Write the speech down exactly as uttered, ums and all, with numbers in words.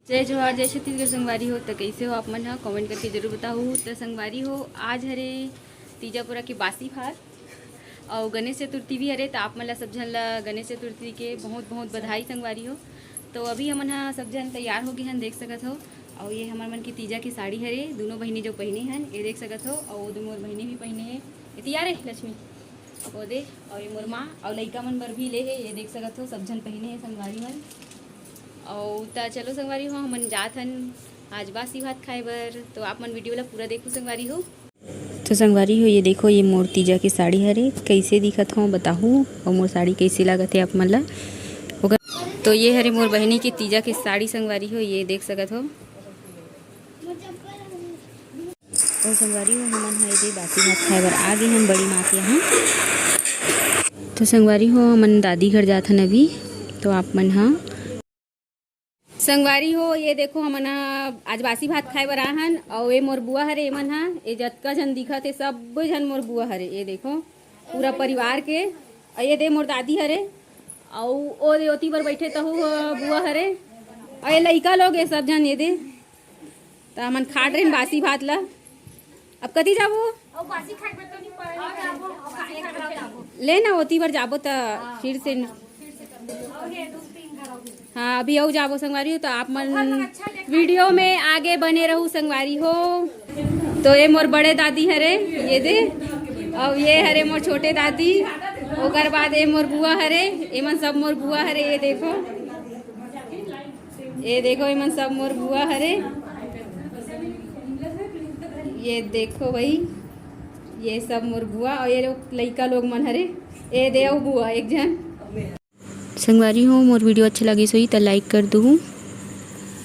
जय जोहार, जय छत्तीसगढ़ संगवारी हो। त कइसे हो आप मन ह? कमेंट करके जरूर बताहू। त संगवारी हो, आज हरे तीजा पोरा के बासी भात अउ गणेश चतुर्थी भी हरे, त आप मन ला सब झन ला गणेश चतुर्थी के बहुत बहुत बधाई संगवारी हो। तो अभी हमन ह सब झन तैयार हो गे हन, देख सकत हो। अउ ये हमर मन के तीजा के साड़ी हरे, दोनों बहिनी जो पहिने हन, ये देख सकत हो। अउ वो दो मोर बहिनी भी पहिने हे, ये तैयार है लक्ष्मी, वो दे। अउ ये मोर माँ अउ लइका मन बर भी ले हे, ये देख सकत हो, सब झन पहिने हे संगवारी मन। अउ त चलो संगवारी हो, हमन जात हन आज बासी भात खाए बर, तो आप मन वीडियो ला पूरा देखू संगवारी हो। तो संगवारी हो, ये देखो, ये मोर तीजा के साड़ी हरे, कइसे दिखत हो बताहू, अउ मोर साड़ी कइसे लागत हे आप मन ला। ओकर तो ये हरे मोर बहिनी के तीजा के साड़ी संगवारी हो, ये देख सकत हो। अउ संगवारी हो, हमन ह एदे बासी भात खाए बर आ गे हन बड़ी माँ के यहाँ। तो संगवारी हो, हमन दादी घर जात हन अभी, तो आप मन ह संगवारी हो, ये देखो, हमन ह आज बासी भात खाए बर आ हन, अउ ये मोर बुआ हरे, एमन ह, ये जतका झन दिखत हे, सब झन मोर बुआ हरे। ये देखो, पूरा परिवार के, अउ ये दे मोर दादी हरे, अउ ओ दे ओती बर बैठे तहू ह बुआ हरे, अउ ये लइका लोग, ये सब झन, ये दे, त हमन खात रहे बासी भात ला। अब कति जाबो? ले ना, ओती बर जाबो त फिर से। हाँ, अभी अउ जाबो संगवारी हो, तो आप मन वीडियो में आगे बने रहू संगवारी हो। तो ये मोर बड़े दादी हरे, ये दे, अउ ये हरे मोर छोटे दादी, ओकर बाद ये मोर बुआ हरे, एमन सब मोर बुआ हरे। ये देखो, ये देखो, एमन सब मोर बुआ हरे। ये देखो भाई, ये सब मोर बुआ अउ ये लोग लइका लोग मन हरे। ये दे अउ बुआ एक झन। संगवारी हो, मोर वीडियो अच्छा लगिस होही त लाइक कर दूहू।